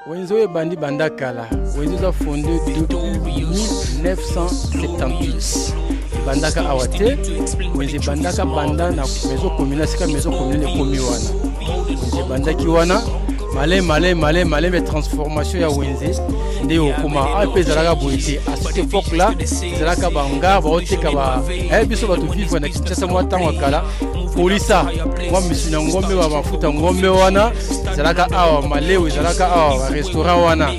Wenze oyo ebandi banda kala. Wenze eza fonde depuis 1978. Ebandaka awa te. Wenze ebandaka banda na maison communale, sika maison communale ekomi wana. Wenze ebandaki wana malin malin malin malin mais transformation ya wenze nde okoma awa mpe ezalaka boye te. À cette époque là ezalaka bangar baoteka ba eh, biso bato vivre na Kinshasa mwa ntango ya kala polisa mwa misuni ya ngombe ba mafuta ngombe wana ezalaka awa maleo ezalaka awa barestaurant wana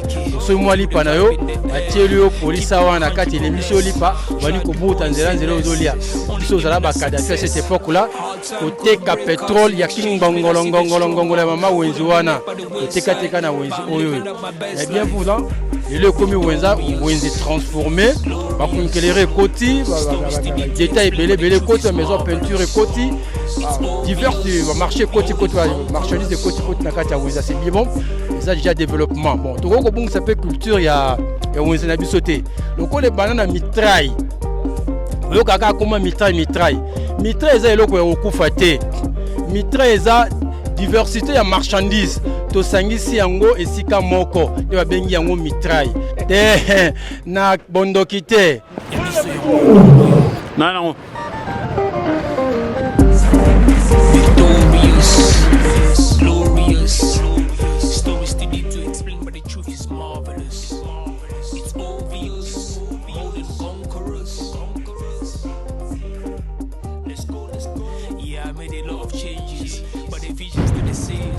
soki mwa lipa na yo batieli yo polisa wana kati elembisi yo lipa obandi kobuta nzela nzela ozolia biso ozala bakadafi ya cette époque là koteka petrole ya kingongolongongolongongolo ya mama wenzi wana kotekateka na wenzi oyo oyo mais bien voulant lelo ekomi wenza wenze transformé bakunkelere ekoti detail ebele ebele ekoti bamaison peinture ekoti divers bamarché ekoti koti bamarchandise ekoti koti na kati ya wenze c'est bien bon, eza déjà développement. Bon, tokoki kobongisa mpe culture ya wenze na biso te lokola ebanda na mitraille. Oyokaka akoma mitraille, mitraille, mitraille eza eloko ya kokufa te. Mitraille eza diversité ya marchandise, tosangisi yango esika moko nde babengi yango mitraille te na bondoki te. Nanango. Victorious, glorious. Stories still need to explain, but the truth is marvelous. It's obvious, more than conquerors. Let's go, let's go. Yeah, I made a lot of changes, but the vision's still the same.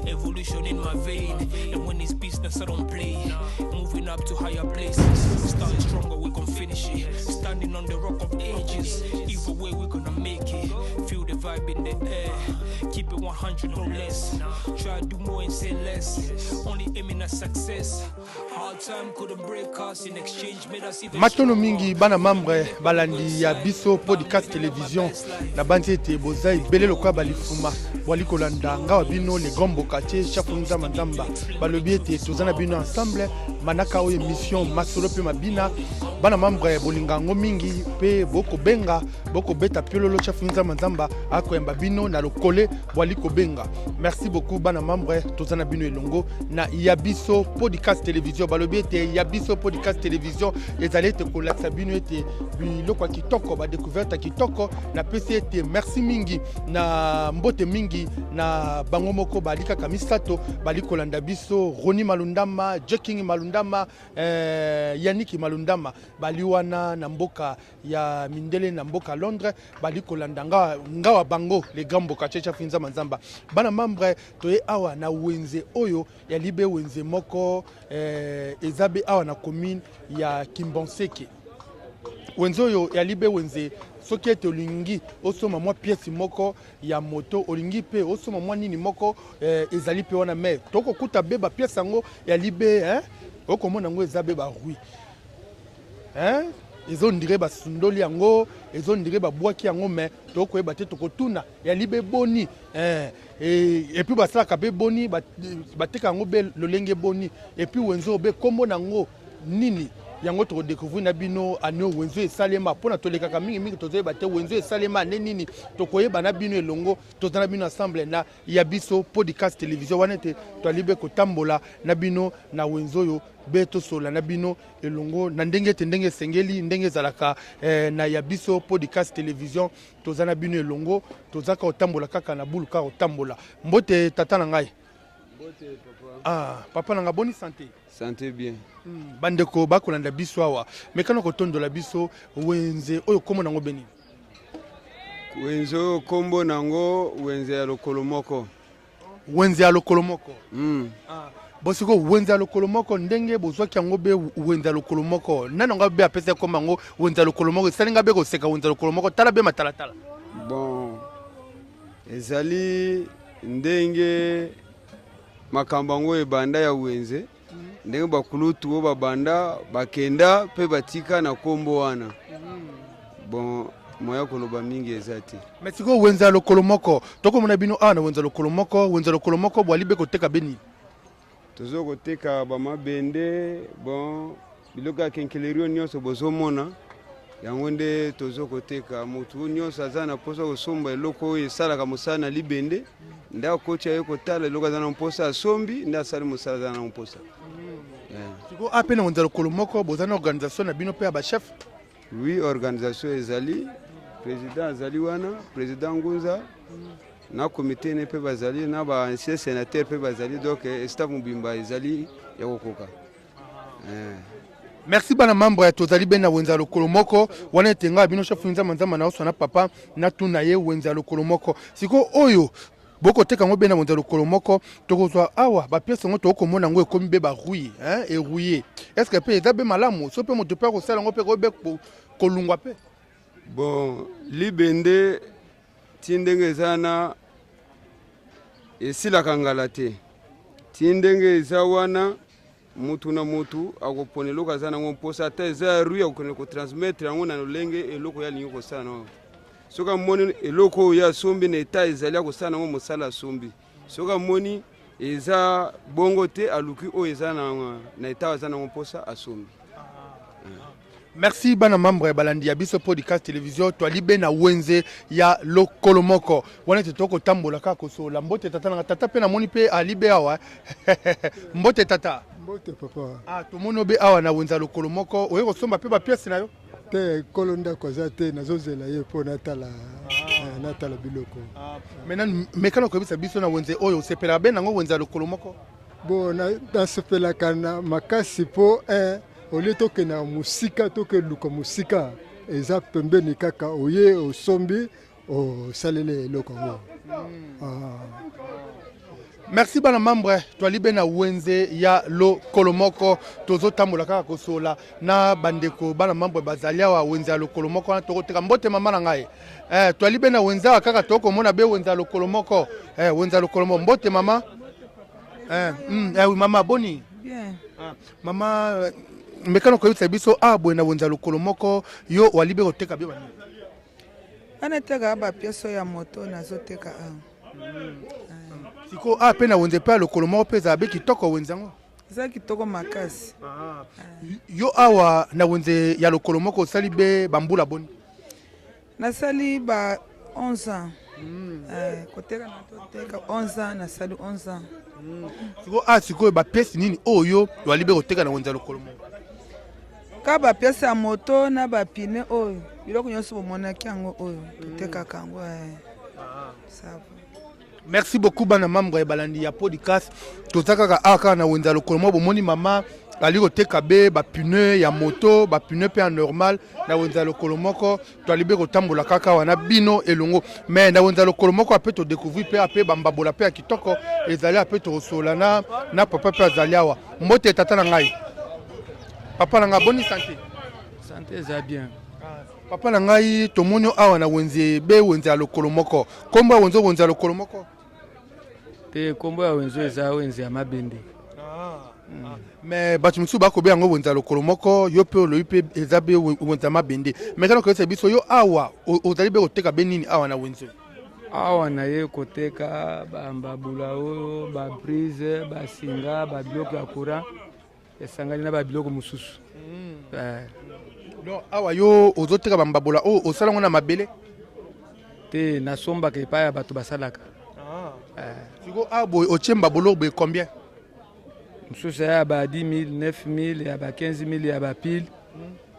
Evolution in my vein, and when it's business, I don't play. Moving up to higher places, starting stronger, we gon' finish it. Standing on the rock of ages, either way, we gonna make it. Feel the vibe in the air, keep it 100, no less. Try to do more and say less. Only aiming at success. Hard time couldn't break us, in exchange made us even Matono mingi, bana membre balandi ya biso podcast télévision. Nabanzi ete boza ebele lokola balifuma bwali kolanda nga wa bino le grand bokatier chef Nzamba Nzamba. Balobi ete toza na bino ensemble manaka oyo émission masolo mpe mabina. Bana membre, bolinga yango mingi mpe bokobenga, bokobeta piololo, chef Nzamba Nzamba akoyamba bino na lokole bwali kobenga. Merci beaucoup, bana membre, toza na bino elongo na ya biso podcast télévision. Balobi ete ya biso podcast télévision ezali ete kolakisa bino ete biloko ya kitoko, badécouverte ya kitoko. Napesi ete merci mingi na mbote mingi na bango moko bali kaka misato bali kolanda biso: Roni Malundama, Jeking Malundama, Yaniki Malundama, bali wana na mboka ya mindele, na mboka Londres, bali kolanda nga, nga wa bango le grand mboka Checha Finzama Nzamba. Bana membre, toye awa na wenze oyo ya libe wenze moko eza be awa na commune ya Kimbanseke. Wenze oyo ya libe wenze soki ete olingi osomba mwa pièce moko ya moto, olingi mpe osomba mwa nini moko, ezali mpe wana. Mais tokokuta be bapièce yango ya libe, eh? Okomona yango eza be baruines, hein? Ezondire basundoli yango, ezondire babwaki yango, mais tokoyeba te. Tokotuna ya libe boni, eh, et puis basalaka mpe boni, bateka yango be lolenge boni, et puis wenze oyo be nkombo na yango nini? Yango tokodécouvrir na bino ane wenze esalema, mpona tolekaka mingimingi, tozoyeba te wenze esalema ane nini. Tokoyeba na bino elongo, toza na bino ensemble na ya biso podcast télévision wana ete toali be kotambola na bino na wenze oyo be tosola na bino elongo na ndenge ete ndenge esengeli, ndenge ezalaka na ya biso podcast télévision. Toza na bino elongo, toza kaka kotambola kaka na bulu, kaka kotambola. Mbote, tata na ngai. Mbote, papa. Ah, papa na nga, boni santé? Santé bien. Bandeko bakolanda biso awa, mekana kotondola biso wenze oyo, kombo nango beni? Wenze oyo nkombo nango wenze ya lokolo moko. Wenze ya lokolo moko. Ah. Bon, sikoyo wenze ya lokolo moko, ndenge bozwaki yango be wenze ya lokolo moko, nani yango be apesa kombo yango wenze ya lokolo moko? Esali nga be koseka, wenze ya lokolo moko, tala be matalatala. Bon, ezali ndenge makambo yango ebanda ya wenze, ndenge bakulutu oyo babanda bakenda mpe batika na nkombo wana. Bon, moya koloba mingi eza te. Mais sikoyo wenze ya lokolo moko, tokomona bino awa na wenze ya lokolo moko. Wenze ya lokolo moko, bwali be koteka beni? Tozo koteka bamabende, bon, biloko ya quincaillerie oyo nyonso bozomona. Yango nde tozo koteka. Motu nyonso aza na mposa kosomba eloko oyo esalaka mosala na libende, nde akoti aye kotala eloko aza na mposa, asombi, nde asali mosala aza na mposa. Sikoyo ape na wenze lokolo moko boza na organisation na bino mpe ya bachef? Oui, organisation ezali, président azali wana, président Ngunza na comité ne mpe bazali na ba ancien sénateur mpe bazali, donc staff mobimba ezali ya kokoka. Merci bana membre ya tozali be na wenze ya lokolo moko wana ete ngai bino chef nzamba nzamba na oswa na papa natuna ye wenze ya lokolo moko sikoyo oyo bokoteka yango be na wenze ya lokolo moko tokozwa awa bapiese yango tokokomona yango ekomi be barouille hein, erouille est ce que mpe eza be malamu so mpe moto mpe akosala yango mpe kobe kolungwa mpe? Bon, libende ti ndenge eza na esilaka ngala te, ti ndenge eza wana mutu na mutu akopona eloko aza nango mposa, ata eza ya rui akokende kotransmettre yango na lolenge eloko ye alingi kosala nango. Soki amoni eloko oyo ye asombi na eta ezali, akosala nango mosala asombi. Soki amoni eza bongo te, aluki oyo eza na eta aza nango mposa, asombi. Merci bana membre ya balandi ya biso podcast télévision. Toali be na wenze ya lokolo moko wana ete tokotambola kaka kosola. Mbote tata nanga, tata mpe namoni mpe ali be awa. Mbote tata. Mbote papa. Ah, tomoni obe awa na wenze ya lokolo moko, oye kosomba mpe bapiese na yo? Te, nkolo ndako aza te, nazozela ye mpo natala, natala biloko. Maintenant mekana koyebisa biso na wenze oyo osepelaka be nango, wenze ya lokolo moko? Bon, nasepelaka na makasi mpo olie tokendaka mosika, tokeluka mosika, eza pembeni kaka, oye osombi, osaleli eloko yango. Merci bana membre, toali be na wenze ya lokolo moko, tozotambola kaka kosola na bandeko bana membre bazali awa wenze ya lokolo moko wana tokoteka. Mbote mama na ngai. Toali be na wenze awa kaka tokomona be wenze ya lokolo moko, wenze ya lokolo moko. Mbote mama. Oui, mama boni? Bien. Ah, mama mekano koyebisa biso awa boye na wenze ya lokolo moko yo wali be koteka be banini? Wana etekaka bapiese oyo ya moto nazoteka awa. Sikoyo awa mpe na wenze mpe ya lokolo moko mpe ezala be kitoko wenze yango? Eza kitoko makasi. Yo awa na wenze ya lokolo moko osali be bambula boni? Nasali ba 11 ans. Koteka na toteka 11 ans, nasali 11 ans. Sikoyo awa sikoyo bapiese nini oyo wali be koteka na wenze ya lokolo moko? Ka bapiese ya moto na bapine oyo, biloko nyonso bomonaki yango oyo totekaka yango. Ça va. Merci beaucoup bana membre ya balandi ya podcast. Toza kaka awa kaka na wenze ya lokolo moko, bomoni mama ali koteka be bapine ya moto, bapine mpe ya normal na wenze ya lokolo moko. Toali be kotambola kaka awa na bino elongo, mais na wenze ya lokolo moko ape todécouvrir mpe ape bambabola mpe ya kitoko ezali ape tokosola na papa mpe azali awa. Mbote tata na ngai, papa na ngai, boni santé? Santé eza bien. Papa na ngai, tomoni awa na wenze be wenze ya lokolo moko. Kombo ya wenze, wenze ya lokolo moko? Te, kombo ya wenze eza wenze ya mabende. Mais bato mosusu bakobe yango wenze ya lokolo moko, yo mpe olobi mpe eza be wenze ya mabende. Mais kana koyebisa biso yo awa ozali be koteka be nini awa na wenze? Awa na ye koteka bambabula oyo, baprise, basinga, babiloko ya courant esangani na babiloko mosusu. Donc awa yo ozoteka bambabola oyo osala yango na mabele? Te, nasombaka epai ya bato basalaka. Sikoyo awa boye otie mbabola oyo boye combien? Mosusu ya ba 10 000, 9 000, ya ba 15 000, ya bapile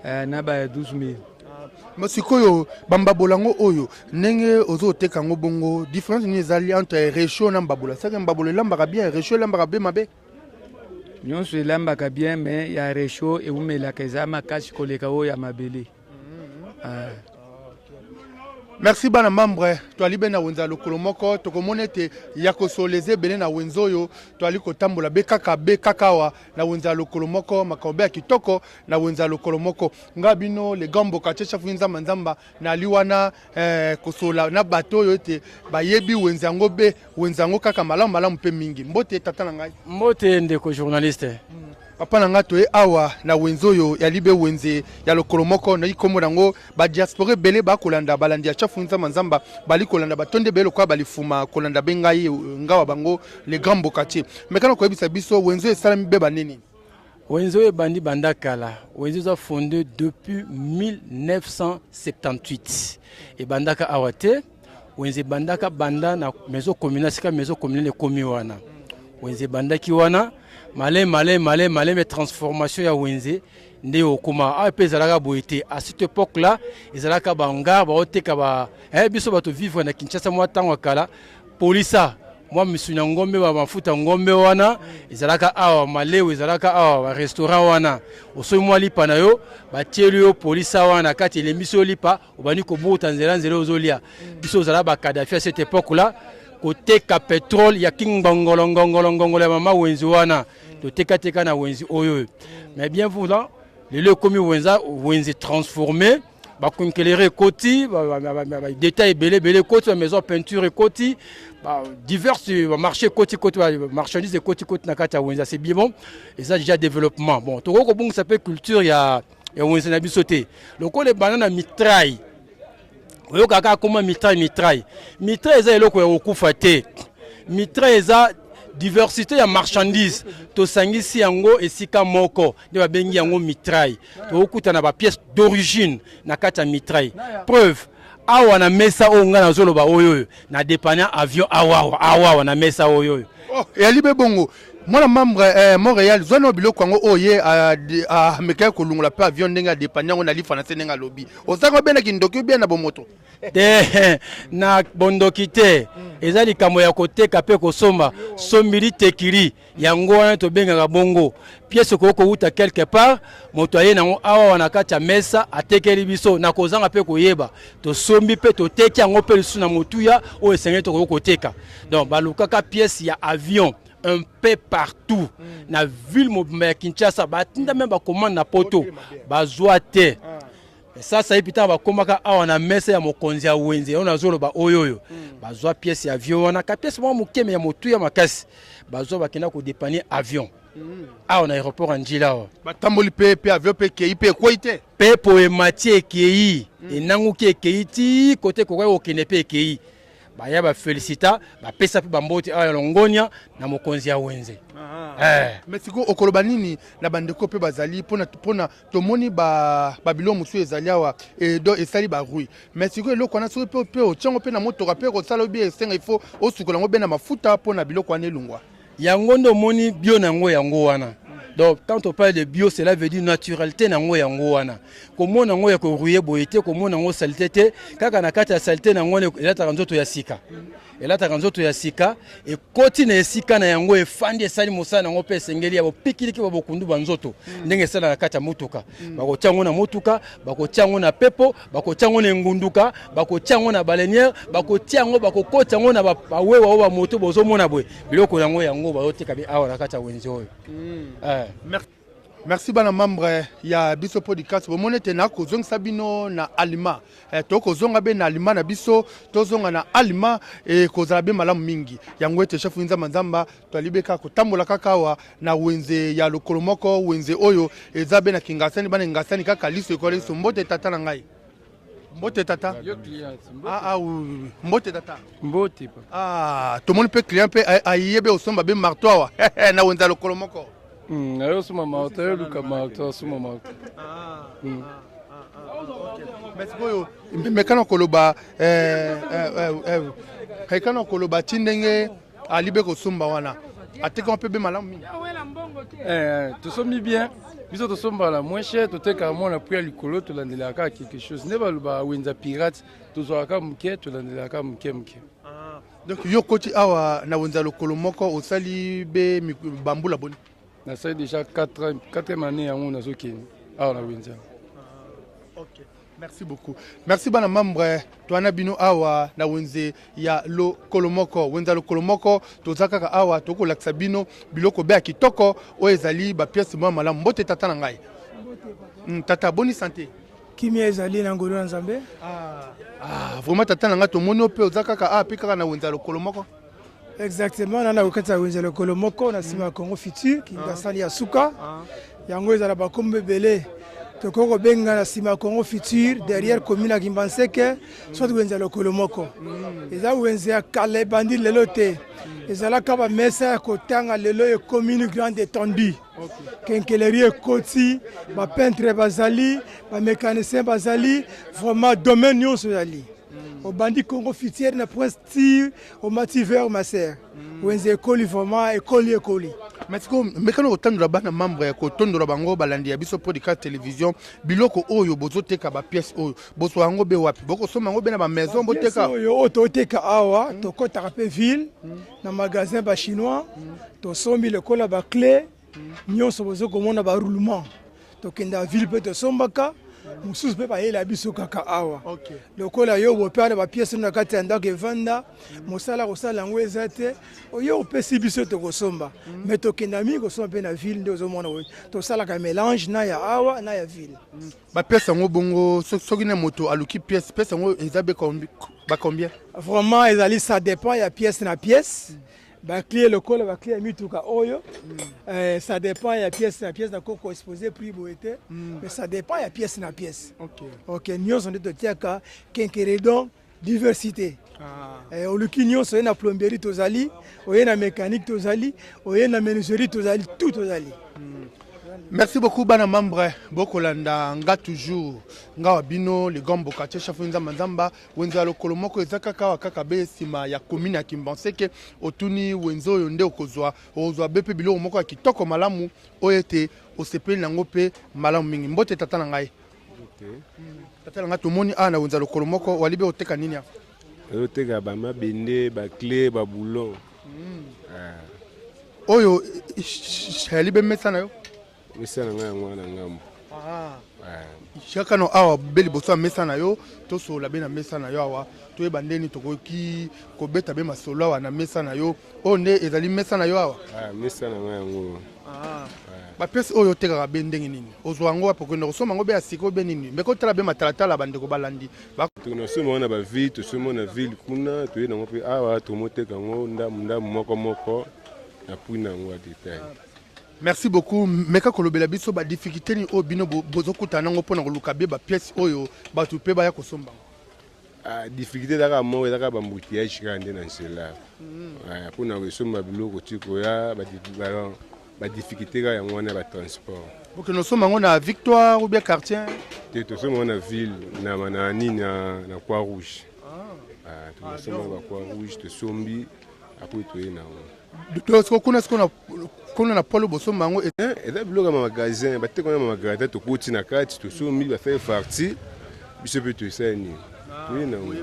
na ba 12 000. Mais sikoyo bambabola yango oyo ndenge ozoteka yango bongo, différence nini ezali entre réchaud na mbabola? Seke mbabola elambaka bien, réchaud elambaka be mabe? Nyonso elambaka bien, mais ya réchaud ewumelaka, eza makasi koleka oyo ya mabele. Merci bana membre, toali be na wenze ya lokolo moko, tokomona ete ya kosola eza ebele na wenze oyo toali kotambola be kaka be kaka awa na wenze ya lokolo moko, makambo be ya kitoko na wenze ya lokolo moko. Nga bino le grand mbokatier chef nzamba nzamba nali wana kosola na bato oyo ete bayebi wenze yango be wenze yango kaka malamu malamu mpe mingi. Mbote tata na ngai. Mbote ndeko journaliste. Papa na ngai, toye awa na wenze oyo ya libe wenze ya lokolo moko nayi kombo nango, badiaspora ebele bakolanda, balandi ya chafu nzamba nzamba bali kolanda, batondi ebele lokola balifuma kolanda be ngai ngawa bango le grand mbokatier. Mekana koyebisa biso wenze oyo esalami be banini? Wenze oyo ebandi banda kala. Wenze eza fonde depuis 1978. Ebandaka awa te. Wenze ebandaka banda na maison communale, sika maison communale ekomi wana. Wenze ebandaki wana malem malem malem malem transformation ya wenze nde okoma awa mpe ezalaka boye te. À cette époque là ezalaka bangar baoteka ba eh, biso bato vivre na Kinshasa mwa ntango ya kala polisa mwa misuni ya ngombe ba mafuta ngombe wana ezalaka awa malewa ezalaka awa ba restaurant wana osoyi mwa lipa na yo batieli yo polisa wana na kati elembisi yo lipa obandi kobuta nzela nzela ozolia biso ozala ba Kadhafi à cette époque là koteka pétrole ya kingongolo ngongolo ngongolo ya mama wenzi wana totekateka na wenzi oyo mais bien voulant lelo ekomi wenza wenze transformé bakonkelere ekoti badetail ebele ebele ekoti bamaison peinture ekoti diverse bamarché ekoti koti bamarchandise ekoti koti na kati ya wenze c'est bien bon eza déjà développement bon tokoki kobongisa mpe culture ya, ya wenze na biso te lokola ebanda na mitraille oyokaka akoma mitraille mitraille mitraille eza eloko ya kokufa te mitraille eza diversité ya marchandise tosangisi yango esika moko nde babengi yango mitraille tokokuta na bapièce d'origine na kati ya mitraille preuve awa na mesa oyo ngai nazoloba oyo oyo na dépana avion awawa awawa na mesa oyo oyo oh, eyali be bongo mwana membre eh, Montréal zwa na biloko yango oyo ye amekaki kolongola mpe avion ndenge adepani yango na lifa na se ndenge alobi ozalaka obe na kindoki obie na bomoto te na bondoki te eza likambo ya koteka mpe kosomba sombili tekili yango wana tobengaka bongo pièce okoki kowuta quelque part moto aye nango awa na kati ya mesa atekeli biso na kozanga mpe koyeba tosombi mpe toteki yango mpe lisusu na motuya oyo esengeli tokoki koteka donc balukaka pièce ya avion un peu partout na ville mobimba ya Kinshasa batinda meme bacommande na poto bazwa te sasa ye ntango bakomaka awa na mesa ya mokonzi ya wenze oyo nazoloba oyo oyo bazwa pièce ya avion wana ka pièce moko mokeme ya motuya makasi bazwa bakenda kodépanner avion awa na aéroport ya Njila awa batamboli mpe mpe avion mpe ekei mpe ekwei te mpepo emati ekei enanguki ekei ti kote kokaki kokende mpe ekei baya bafélicita bapesa mpe bambote awa ya longonia na mokonzi ya wenze eh. Mais sikoyo okoloba nini na bandeko mpe bazali mpona mpona tomoni babiloko mosusu ezali awa edo esali barouille mais sikoyo eloko wana soki mpe mpe otiango mpe na motoka mpe kosala obi esenga il faut osukola yango mpe na mafuta mpona biloko wana elongwa. Yango nde omoni bio na yango yango wana. Donc quand on parle de bio, cela veut dire naturalité na yango yango wana. Komona yango ya korouiller boye te, komona yango saleté te, kaka na kati ya saleté na yango elataka nzoto ya sika. Elataka nzoto ya sika, ekoti na esika na yango efandi esali mosala na yango mpe esengeli ya bopikiliki ba bokundu ba nzoto ndenge esala na kati ya motuka. Bakotia yango na motuka, bakotia yango na pepo, bakotia yango na engunduka, bakotia yango na balenière, bakotia yango bakokota yango na bawewa oyo bamoto bozomona boye biloko yango yango bazoteka be awa na kati ya wenze oyo. Eh. Merci bana membre ya biso podcast bomoni ete nakozongisa bino na alima eh, tokozonga be na alima na biso tozonga na alima ekozala eh, be malamu mingi yango ete chef nzamba nzamba toali be kaka kotambola kaka awa na wenze ya lokolo moko wenze oyo eza be na kingasani bana kingasani kaka liso ekola liso mbote tata na ngai mbote tata ah, ah, oui, oui, oui. Mbote tata mbote papa ah, tomoni mpe client mpe aye be osomba be marteau awa na wenze ya lokolo moko ayo osomba marteau ayo luka marteau asomba marteau Mais sikoyo mekana koloba mekana koloba ti ndenge ali be kosomba wana atekama mpe be malamu mingi. Tosombi bien biso tosombaka moins cher totekaka mwana prix ya likolo tolandelaka kaka quelque chose nde balobaka wenza pirate tozwaka kaka moke tolandelaka kaka moke moke. Donc yo koti awa na wenza lokolo moko osali be bambula boni? Nasali déjà 4e année yango nazokende awa na wenza. Ok, merci beaucoup. Merci bana membre toana bino awa na wenze ya lokolo moko wenze ya lokolo moko toza kaka awa tokolakisa bino biloko be ya kitoko oyo ezali bapièce mwa malamu. Mbote tata na ngai. Tata boni santé? Kimia ezali na ngolu ya Nzambe. Ah, vraiment tata na ngai tomoni yo mpe oza kaka awa mpe kaka na wenze ya lokolo moko. Exactement, na na kati ya wenze ya lokolo moko na nsima ya Congo Futur, Kingasani ya suka. Yango ezala bakombo ebele. Tokoki kobenga na nsima ya Congo Futur, derrière commune ya Kimbanseke, soit wenze ya lokolo moko. Eza wenze ya kala, ebandi lelo te. Ezalaka bamesa ya kotanga, lelo ekomi une grande étendue. Quincaillerie ekoti, bapeintre bazali, bamécanicien bazali, vraiment domaine nyonso ezali. Obandi Congo Futur na Prince ti omati vers Maser. Wenze ekoli vraiment, ekoli ekoli. Mais sikoyo mekana kotandola bana membre ya kotondola bango balandi ya biso podcast télévision, biloko oyo bozoteka, bapièce oyo bozwa yango be wapi? Bokosomba yango be na bamaison boteka? Oyo oyo toteka awa, tokɔtaka mpe ville na magasin bachinois, tosombi lokola baclé nyonso bozo komona, baroulement. Tokendaka ville mpe tosombaka mosusu mpe bayela biso kaka awa. Lokola yo bope wana bapièce na kati ya ndako evanda, mosala kosala yango eza te, oyo opesi biso tokosomba. Mais tokenda mingi kosomba mpe na ville. Nde ozomona oyo tosalaka mélange na ya awa na ya ville. Bapièce yango bongo, soki na moto aluki pièce, pièce yango eza be bacombien? Vraiment ezali, ça dépend ya pièce na pièce. Baclé lokola baclé ya mituka oyo, ça dépend ya pièce na pièce. Nakoki koexpose prix boye te, mais ça dépend ya pièce na pièce. Ok, nyonso nde totiaka quincaillerie, donc diversité. Oluki nyonso, oye na plomberie tozali, oye na mécanique tozali, oye na menuiserie tozali, tout tozali. Merci beaucoup bana membre bokolanda nga toujours, nga wa bino le grand bocatier, chef Nzamba Nzamba. Wenze ya lokolo moko eza kaka awa, kaka be nsima ya commune ya Kimbanseke. Otuni wenze oyo nde okozwa, okozwa be mpe biloko moko ya kitoko malamu oyo ete osepeli nango mpe malamu mingi. Mbote tata na ngai. Tata na ngai, tomoni awa na wenze ya lokolo moko, wali be oteka nini awa? Ozoteka bamabende, baclé, baboulon. Oyo yali be mesa na yo? Mesa na ngai yango wana ngambo. Kaka no awa be liboso ya mesa na yo, tosolola be na mesa na yo awa, toyeba ndeni tokoki kobeta be masolo awa na mesa na yo. Oyo nde ezali mesa na yo awa? Mesa na ngai yango. Bapièce oyo otekaka be ndenge nini? Ozwa yango wapi? Okende kosomba yango be ya sika be nini? Meke otala be matalatala, bandeko balandi. Tosomba yango na baville, tosomba na ville kuna, toye nango mpe awa, tomoteka yango ndambu ndambu, moko moko na prix na yango ya détail. Merci beaucoup. Meka kolobela biso badifficulté nini oyo bino bozokutana nango mpona koluka be bapièce oyo bato mpe baya kosomba. Ah, difficulté ezaka moko, ezaka baembouteillage kaka nde na nzela mpona kosomba biloko ti koya. Badifficulté kaka yango wana ya batransport. Bokende osomba yango na Victoire ou bien quartier? Te, tosomba yango na ville, na nini, na Croix Rouge. Tosomba ba Croix Rouge, tosombi, après toye na yango. Kuna sikoyo, kuna na polo bosomba yango? Eza biloko ya magasin, bateka yango ya magasin, tokoti na kati, tosombi, basali farti, biso mpe tosali nini, toye na yango.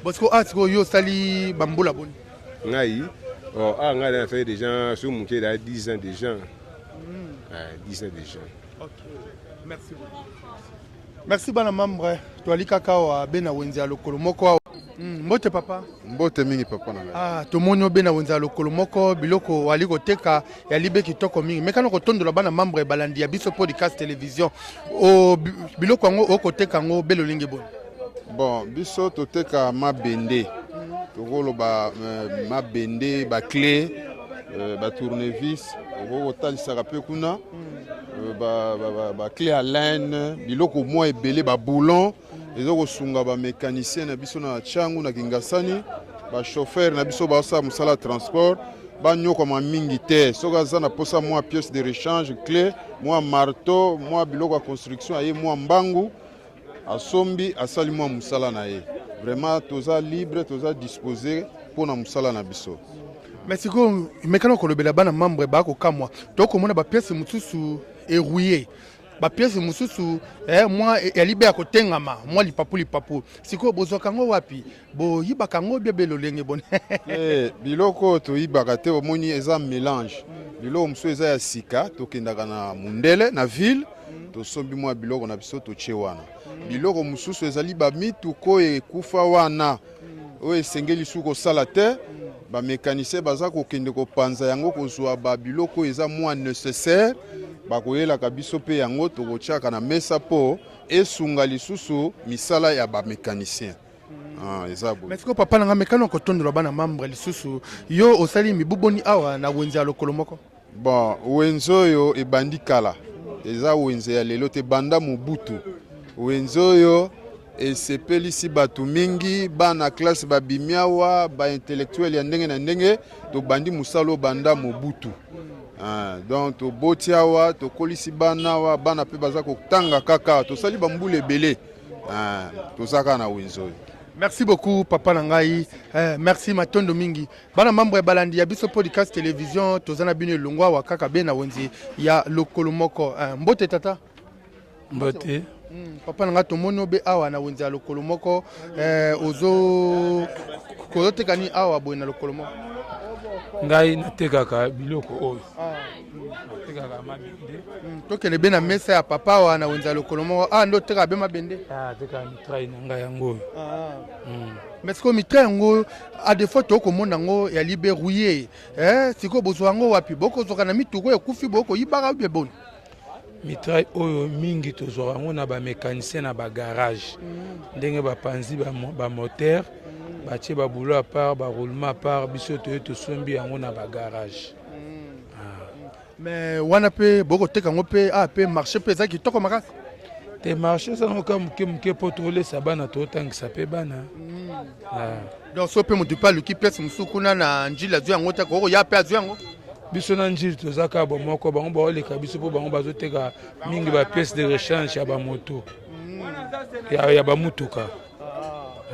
Bon, sikoyo ah, sikoyo yo osali bambula boni? Ngai? Oh, ah, ngai nasali déjà so moke, eza 10 ans déjà. 10 ans déjà. Ok, merci beaucoup. Merci bana membre. Toali kaka awa be na wenze ya lokolo moko awa. Mbote papa. Mbote mingi papa na ngai. Ah, tomoni obe na wenze ya lokolo moko, biloko wali koteka yali be kitoko mingi. Mekana kotondola bana membre balandi ya biso podcast télévision. O biloko yango okoteka yango be lolingi boni? Bon, biso toteka mabende, tokoloba mabende, baclé, batournevis, okoki kotalisaka mpe kuna baclé Allen, biloko mwa ebele, baboulon. Eza kosunga bamécanicien na biso na Tshangu, na Kingasani, bachauffeur na biso baosala mosala ya transport, banyokwama mingi te. Soki aza na mposa mwa pièce de rechange, clé, mwa marteau, mwa biloko ya construction, aye mwa mbangu, asombi, asali mwa mosala na ye. Vraiment toza libre, toza disposé mpona mosala na biso. Mais sikoyo mekana kolobela bana membre bakokamwa, tokomona bapièce mosusu erouillé, bapièce mosusu mwa yali be ya kotengama, mwa lipapu lipapu. Sikoyo bozwaka yango wapi? Boyibaka yango bie be lolenge boni? Biloko oyo toyibaka te. Omoni, eza mélange. Biloko mosusu eza ya sika, tokendaka na mundele na ville, tosombi mwa biloko na biso, totie wana. Biloko mosusu ezali bamituka oyo ekufa wana, oyo esengeli su kosala te. Bamécanicien baza kokende kopanza yango, kozwa babiloko oyo eza mwa nécessaire, bakoyelaka biso mpe yango tokotiaka na mesa mpo esunga lisusu misala ya bamécanicien. Ah, eza boye. Mais sikoyo papa na nga, mekano kotondola bana membre lisusu, yo osali mibu boni awa na wenze ya lokolo moko? Bon, wenze oyo ebandi kala. Eza wenze ya lelo te, banda Mobutu. Wenze oyo esepelisi bato mingi, bana classe babimi awa, ba intellectuel ya ndenge na ndenge. Tobandi mosala oyo banda Mobutu. Ah, donc toboti awa, tokolisi bana awa, bana mpe baza kotanga kaka, tosali bambula ebele. Ah, toza kaka na wenze oyo. Merci beaucoup papa na ngai eh, merci matondo mingi bana mambo ya balandi ya biso podcast television toza na bino elongo awa kaka be na wenze ya lokolo moko eh, mbote tata mbote papa na ngai tomoni obe awa na wenze ya lokolo moko eh, ozo kozoteka nini awa boye na lokolo moko ngai natekaka biloko oyo ah. Natekaka mabende. Tokende be na mesa ya papa awa na wenze ya lokolo moko. Ah, nde otekaka be mabende? Ah, atekaka mitraille na ngai yango oyo. Ah. Mais sikoyo mitraille yango, a des fois tokomona yango ya libe rouillé. Eh, sikoyo bozwa yango wapi? Bokozwaka na mituka oyo ekufi, bokoyibaka ou bien boni? Mitraille oyo mingi tozwaka yango na ba mécanicien na ba garage. Ndenge bapanzi ba moteur, batie ba boulot à part, ba roulement à part, biso toye tosombi yango na ba garage. Mais wana mpe bokoteka yango mpe ah, mpe marché mpe eza kitoko makasi. Te marché eza nango kaka moke moke mpo tolesa bana, totangisa mpe bana. Ah. Donc so mpe moto mpe aluki pièce mosusu kuna na Njili azwi yango te, akoki koya mpe azwi yango. Biso na Njili toza kaka bomoko, bango baoleka biso mpo bango bazoteka mingi ba pièce de rechange ya bamoto ya bamutuka.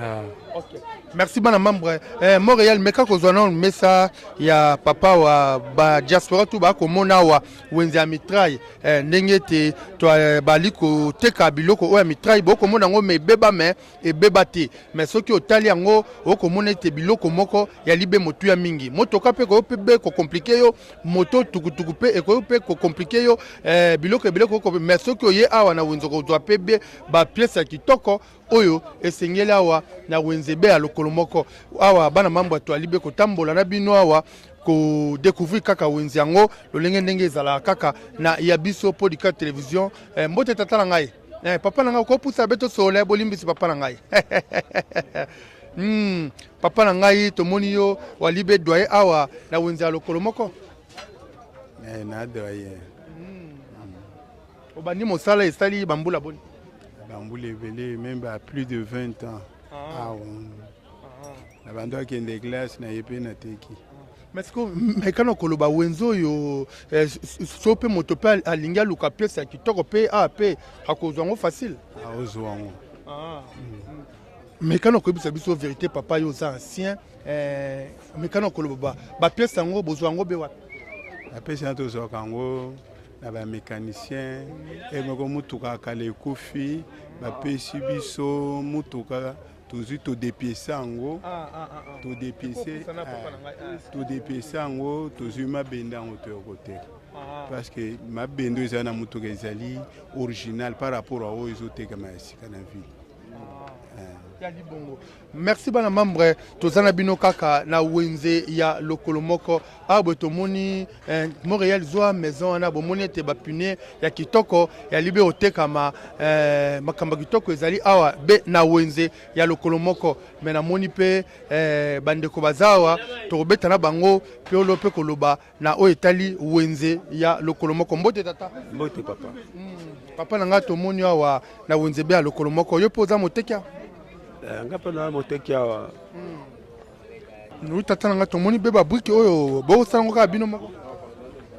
Ah. Okay. Merci bana membre eh, Montréal meka kozwa nano mesa ya papa wa ba diaspora tu bakomona awa wenze ya mitraille eh, ndenge ete to eh, bali koteka biloko oyo ya mitraille bokomona yango me ebeba me ebeba te me soki otali yango okomona ete biloko moko ya libe motuya mingi motoka mpe ekoki mpe kokomplike yo moto tukutuku mpe ekoki mpe kokomplike yo eh, biloko ebele me soki oye awa na wenze okozwa mpe be bapiese ya kitoko oyo esengeli awa na wenze be ya lokolo moko awa bana mambo ya toali be kotambola na bino awa kodécouvrir kaka wenze yango lolenge ndenge ezalaka kaka na ya biso podcast television eh, mbote tata na ngai eh, papa na ngai okopusa be tosolola ya bolimbisi papa na ngai papa na ngai tomoni yo walibe doye awa na wenze ya lokolo moko eh, na doye Obandi mosala esali bambula boni? Bambula ebele, même ba plus de 20 ans. Ah. Ah, na bando akende classe na ye mpe nateki. Mais siko mekana koloba wenze oyo eh, so mpe moto mpe alingi aluka pièce ya kitoko mpe a mpe akozwa yango facile. Akozwa yango. Ah. Mekana koyebisa biso vérité papa, yo oza ancien eh, mekana koloba ba pièce yango bozwa yango be wapi? Ba pièce yango tozwaka yango na ba mécanicien e moko motuka ya kala ekufi bapesi biso motuka tozwi todepiese yango todepiese todepiese yango tozwi mabende yango toya koteka parce que mabende oyo ezali na motuka ezali original par rapport a oyo ezotekama ya sika na ville. Ya libongo. Merci bana membre, toza na bino kaka na wenze ya lokolo moko. Awa boye tomoni eh, Montréal zwa maison wana bomoni ete ba pneus ya kitoko ya libe otekama eh, makambo ya kitoko ezali awa be na wenze ya lokolo moko. Me namoni pe eh, bandeko baza awa tokobeta na bango pe olo pe koloba na oyo etali wenze ya lokolo moko. Mbote tata. Mbote papa. Papa na ngai tomoni awa na wenze be ya lokolo moko, yo mpe oza moteki awa? Eh, nga mpe na moteki awa. Oui tata na ngai tomoni be babrike oyo bosala yango kaka bino moko?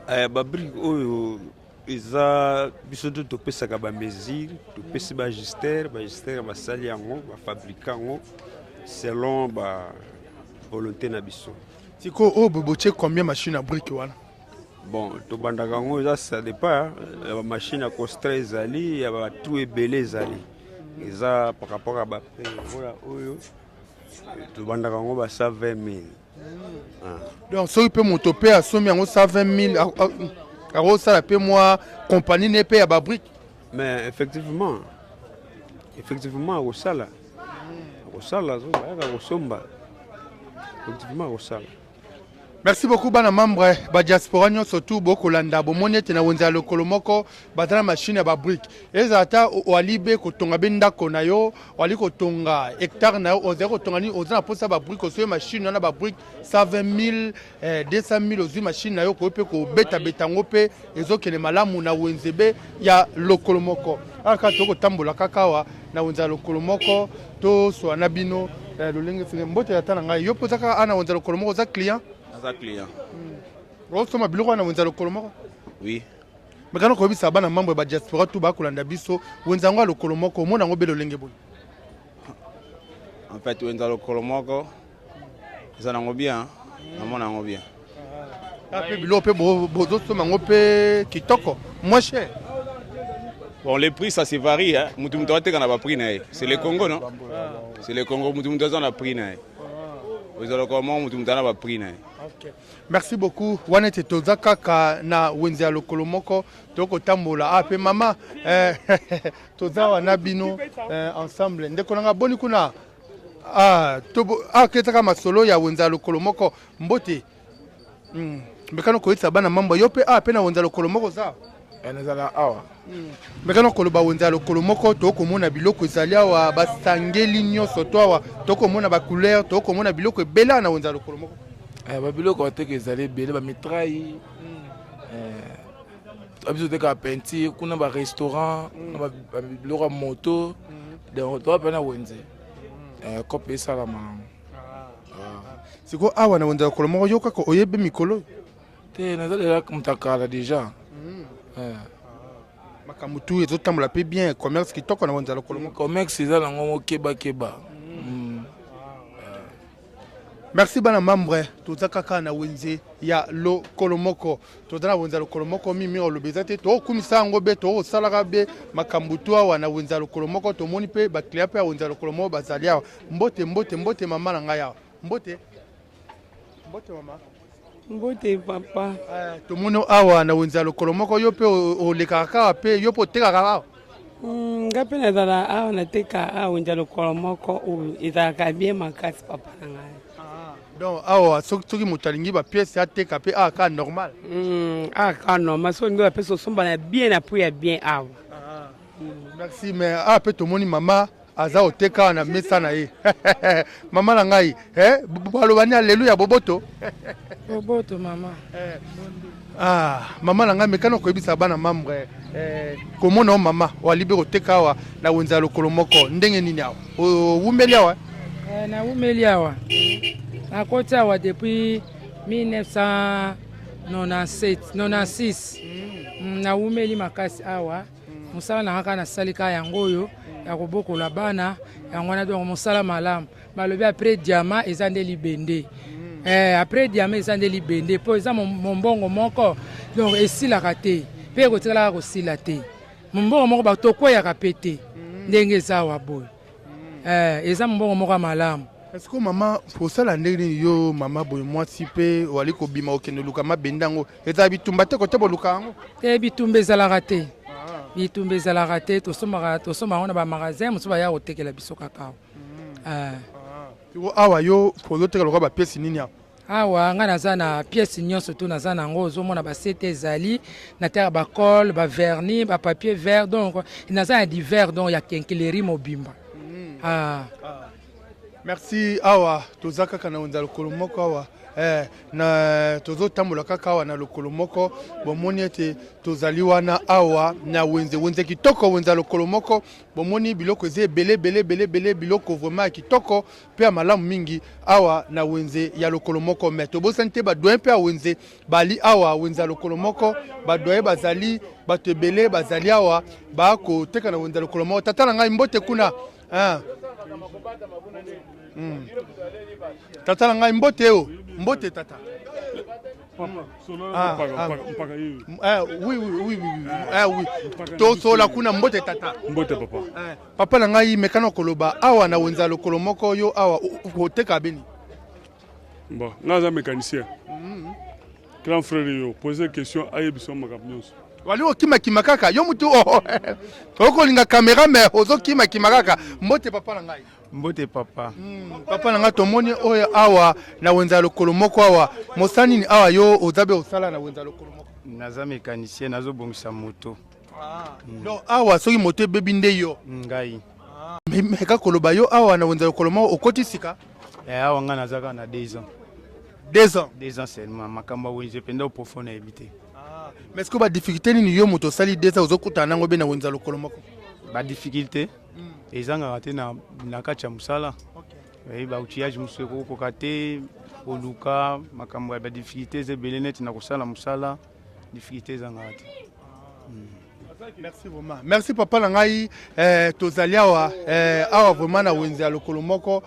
Eh, babrike oyo eza biso nde topesaka bamesure, topesi baajustere, baajustere basali yango, bafabrika yango selon ba volonté na biso. Sikoyo oyo botie combien machine ya brique wana? Bon, tobandaka yango eza ça dépend ya bamachine ya constra ezali ya batrou ebele ezali eza par rapport ya baprix lokola oyo tobandaka yango ba 120 000. Ah. Donc soki mpe moto mpe asombi yango 120 000 akosala mpe mwa compagnie ne mpe ya babrique. Mais effectivement, effectivement akosala akosala bayaka kosomba effectivement akosala. Merci beaucoup bana membre ba diaspora nyonso tout bokolanda bomoni ete na wenze ya lokolo moko baza na machine ya ba brique ezala ata oali be kotonga be ndako na yo oali kotonga hectare na yo ozali kotonga nini oza na mposa ba brique osoyi machine wana ba brique 120 000 eh, 200 000 ozwi machine na yo okoki mpe kobetabeta yango mpe ezokende malamu na wenze be ya lokolo moko awa kaka tokotambola kaka awa na wenze ya lokolo moko toswa na bino eh, lolenge senge mbote ya tata na ngai yo mpe oza kaka awa na wenze ya lokolo moko oza client naza client osomba biloko wana na wenze ya lokolo moko oui mekana koyebisa bana mambo ya badiaspora tu bakolanda biso wenze yango ya lokolo moko omona yango be lolenge boni En fait, wenza lokolo moko eza nango bien, namona yango bien. Ah, mpe biloko mpe bozosomba yango mpe kitoko moins cher. Bon, les prix, ça se varie. Hein. Mutu mutu ateka na ba prix na ye. C'est le Congo, non C'est le Congo. Mutu mutu aza na prix na ye. Eza lokolo moko mutu mutu aza na ba prix na ye. Okay. Merci beaucoup. Wana ete toza kaka na wenze ya lokolo moko tokotambola. Ah, pe mama eh, toza awa na bino eh, ensemble. Ndeko nanga boni kuna ah, tobo, ah, ketaka masolo ya wenze ya lokolo moko mbote mm. Mekano koyetisa bana mambo yo pe ah, pe na wenze ya lokolo moko oza Eh, nazala awa mekano koloba wenze ya lokolo moko tokomona biloko ezali awa basangeli nyonso to awa tokomona bacouleur tokomona biloko ebele awa na wenze ya lokolo moko eh, babiloko bateka ezali ebele bamitrai eh, biso totekaka peinture kuna barestaurant na biloko ya moto donc toa mpe na wenze kope esalama yango sikoyo awa na wenze ya lokolo moko yo kaka oyebi mikolo te naza deja moto ya kala deja mm. eh. Makambo tu ezotambola mpe bien commerce kitoko na wenze ya lokolo moko commerce eza nango mokebakeba mm. Merci bana membre toza kaka na wenze ya lokolo moko toza na wenze ya lokolo moko mimi oloba eza te tokokumisa yango be tokosalaka be makambo tu awa na wenze ya lokolo moko tomoni mpe baclient mpe ya wenze ya lokolo moko bazali awa mbote mbote mbote mama na ngai awa mbote mbote mama Mbote papa. Eh, tomoni awa na wenze ya lokolo moko yo mpe olekaka kaka mpe yo mpe otekaka awa mm, nga mpe nazala awa nateka awa wenze ya lokolo moko oyo ezalaka bien makasi papa na ngai ah, donc awa soki moto alingi bapiese ateka mpe awa kaka normal mm, awa kaka normal soki olingi bapiese osomba na bien na prix ya bien awa ah, merci mais awa mpe tomoni mama aza koteka na mesa na ye mama na ngai eh, baloba ni aleluya boboto boboto mama eh. Ah, mama na ngai mekana koyebisa bana membre eh, komona o mama walibe koteka awa na wenze ya lokolo moko ndenge nini awa owumeli awa eh, nawumeli awa nakoti awa depuis 1997 96 mm. nawumeli makasi awa Mosala na nga kaka nasali kaka yango oyo ya kobokola bana yango wana donc mosala malamu balobi après diamant eza nde libende mm. eh, après diamant eza nde libende mpo eza mombongo moko donc esilaka te mpe ekotikalaka kosila te mombongo moko bato tokweyaka mpe te mm. ndenge eza awa boye mm. eh, eza mombongo moko ya malamu Est-ce que mama osala ndenge nini yo mama boye mwasi mpe wali kobima okende luka mabende yango ezala bitumba te kote boluka yango te bitumba ezalaka te bitumba ezalaka te tosombaka tosomba yango na bamagasin mosusu baya kotekela biso kaka awa mm. eh. ah. awa yo ozoteka lokola bapiesi nini awa awa ngai naza na pièce nyonso to naza na yango ozomona basete ezali nateka bacole bavernis bapapier vert donc naza na divers donc ya kenkeleri mobimba mm. ah. Ah. Merci awa toza kaka na wenza lokolo moko awa eh, na tozotambola kaka awa na lokolo moko bomoni ete tozali wana awa na wenze wenze kitoko wenze ya lokolo moko bomoni biloko eza ebele ebele ebele ebele biloko vraiment ya kitoko mpe ya malamu mingi awa na wenze ya lokolo moko me tobosani te badoyen mpe ya wenze bali awa wenze ya lokolo moko badoyen bazali bato ebele bazali awa bakoteka na wenze ya lokolo moko tata na ngai mbote kuna Ah. Mm. Tata na ngai mbote o. Mbote tata. Ah, ah. Eh, oui, oui, oui, oui, eh, oui. Tosola kuna mbote tata. Mbote papa. Eh, papa na ngai mekana koloba awa na wenza lokolo moko yo awa oteka beni. Bon, nga aza mécanicien. Mm. Grand frère yo, poser question ayebisa makambo nyonso. Wali okimakima kaka yo mutu oh, oh, okolinga kamera mais ozokimakima kaka mbote papa na ngai. Mbote papa. Papa na nga, tomoni oyo awa na wenze ya lokolo moko awa. Mosala nini awa yo oza be osala na wenze ya lokolo moko? Naza mécanicien, nazobongisa moto. Donc awa soki moto ebebi nde yo? Ngai. Meka koloba, yo awa na wenze ya lokolo moko okoti sika? Eh, awa ngai naza kaka na 2 ans. 2 ans? 2 ans seulement. Makambo ya wenze mpenza profond nayebi te. Mais est-ce que badifficulté nini yo moto osali 2 ans ozokutana nango be na wenze ya lokolo moko? Badifficulté ezangaka te na kati ya mosala. Okay. Baoutillage mosusu ekokoka te, koluka makambo ya badifficulté eza ebele. Neti na kosala mosala, difficulté ezangaka te. Merci vraiment, merci papa na ngai. Tozali awa, awa vraiment na wenze ya lokolo moko.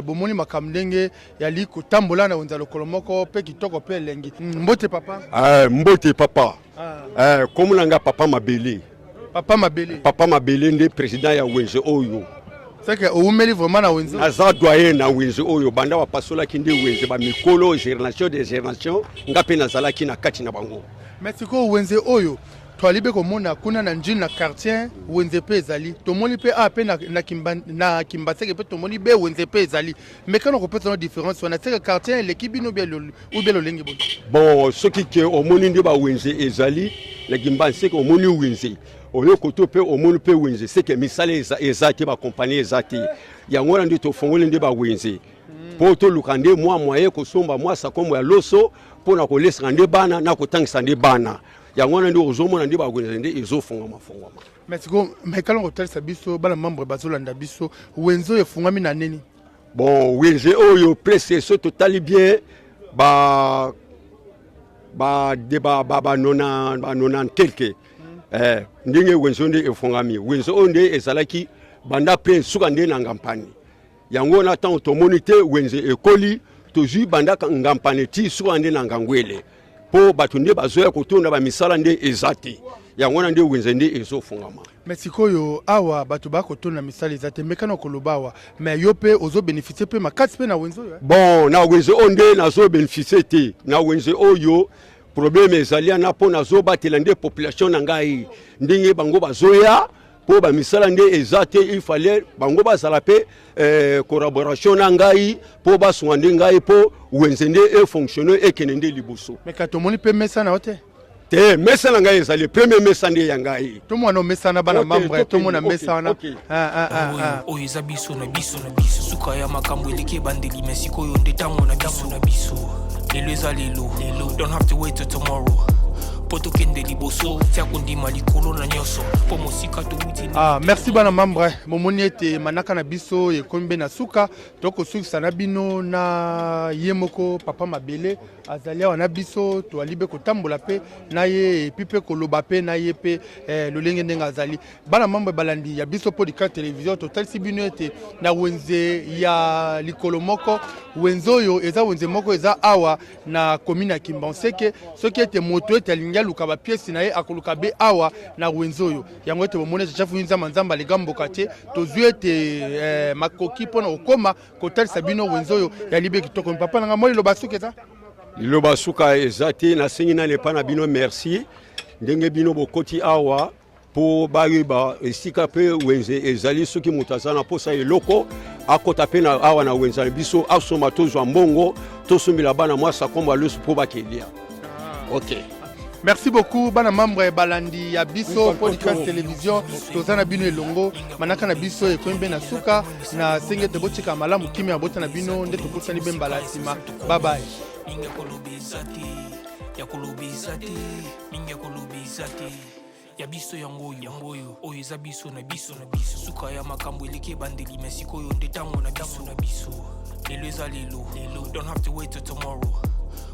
Bomoni makambo ndenge yali kotambola na wenze ya lokolo moko, mpe kitoko mpe elengi. Mbote papa. Mbote papa. Kombo na nga Papa Mabele. Papa Mabele. Papa Mabele nde président ya wenze oyo. C'est que owumeli vraiment na wenze. Naza doyen na wenze oyo. Banda bapasolaki nde wenze, bamikolo, génération de génération, nga mpe nazalaki na kati na bango. Mais sikoyo wenze oyo toali mpe komona kuna na Njili na quartier, wenze mpe ezali. Tomoni mpe awa mpe na Kimbaseke mpe tomoni be wenze mpe ezali. Mekana kopesa no différence wana, seke quartier eleki bino ou bien lolenge boni? Bon, soki ke omoni nde bawenze ezali na Kimbanseke, omoni wenze oyo koto mpe omoni mpe wenze, seke misala eza te, bakompagnie eza te. Yango wana nde tofongoli nde bawenze mpo toluka nde mwa moyen kosomba mwa sakombo ya loso mpo na kolesaka nde bana na kotangisa nde bana. Yango wana nde ozomona nde bawenze nde ezofungwama fungwama. Mais sikoyo mekala kotalisa biso, bana membre bazolanda biso, wenze oyo efungwami na nini? Bon, wenze oyo presque so totali bien ba de ba quelque, ndenge wenze oyo nde efungami. Wenze oyo nde ezalaki banda mpe suka nde na Ngampani. Yango wana ntango tomoni te wenze ekoli, tozwi banda Ngampani ti suka nde na Ngangwele, mpo bato nde bazoya kotonda, bamisala nde eza te. Yango wana nde wenze nde ezofungama. Mais sikoyo awa bato bakotonda, misala eza te. Mekana koloba awa, mais yo mpe ozobénéficie mpe makasi mpe na wenze oyo, eh? Bon, na wenze oyo nde nazobénéficie te. Na wenze oyo problème ezali wana mpo nazobatela nde population na ngai ndenge bango bazoya, mpo bamisala nde eza te. Il fallait bango bazala mpe collaboration na ngai mpo basunga nde ngai mpo wenze nde efonctionne, ekende nde liboso. Mais ka tomoni mpe mesa na yo te. Te, mesa na ngai ezali premier mesa nde ya ngai. Tomona mesa na bana membre, tomona mesa wana. Ah, ah, ah, ah. Oyo eza biso na biso na biso. Suka ya makambo eleki ebandeli, me sikoyo nde ntango na biso na biso. Lelo eza lelo, don't have to wait till tomorrow mpo tokende liboso. Tia kondima likolo na nyonso mpo mosika towuti. Ah, merci bana membre. Bomoni ete manaka na biso ekomi mpe na suka. Tokosukisa na bino na ye moko Papa Mabele azali awa na biso. Toali mpe kotambola mpe na ye, et puis mpe koloba mpe na ye mpe lolenge ndenge azali. Bana mambo balandi ya biso Podcast Télévision, totalisi bino ete na wenze ya likolo moko, wenze oyo eza wenze moko eza awa na commune ya Kimbanseke. Soki ete moto ete alingi aluka bapièces na ye, akoluka be awa na wenze oyo. Yango ete bomoni ete chef Nzamba Nzamba alega mboka te, tozwi ete makoki mpona kokóma kotalisa bino wenze oyo ya libe kitoko. Papa nanga, mwa liloba suka eza? Liloba suka eza te. Nasengi nani epai na bino, merci ndenge bino bokoti awa mpo bayeba esika mpe wenze ezali. Soki moto aza na mposa eloko, akɔta mpe na awa na wenze na biso, asomba, tozwa mbongo, tosombela bana mwa sakombo ya loso mpo bakelia. Ok. Merci beaucoup bana membre balandi ya biso Podcast Télévision. Toza na bino elongo. Manaka na biso ekomi mpe na suka. Na senge ete botika malamu, kimia ya bota na bino. Nde tokutani mpe mbala nsima. Babaye. Mingi ya koloba eza te, ya koloba eza te, mingi ya koloba eza te. Ya biso yango oyo, yango oyo, oyo eza biso na biso na biso. Suka ya makambo eleki ebandeli, me sikoyo nde ntango na biso na biso. Lelo eza lelo, don't have to wait till tomorrow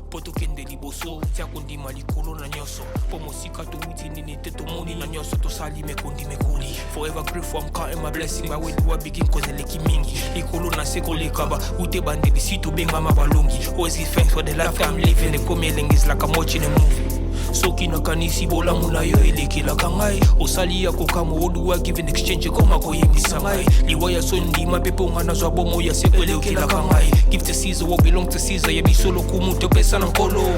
mpo tokende liboso. Tia kondima likolo na nyonso mpo mosika towuti, nini te tomoni na nyonso tosali mekondi mekoli. Forever grateful, I'm counting my blessing by where do I begin, cause eleki mingi likolo na se koleka ba ute bandeli si tobengama balongi. Always give thanks for the life I'm living. Ekomi elengi, is like I'm watching a movie. Soki nakanisi bolamu na yo elekelaka ngai, osali ya kokamwa. Oduwa give in exchange, ekoma koyembisa ngai liwa ya so ndima mpe mpo nga nazwa bomo ya seko elekelaka ngai. Give to Caesar what belong to Caesar. Ya biso lokumu topesa na Nkolo.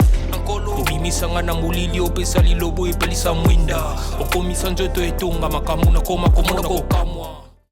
Obimisa nga na molili, opesa lilobo, epelisa mwinda, okomisa nzoto etonga makambo nakoma komona kokamwa.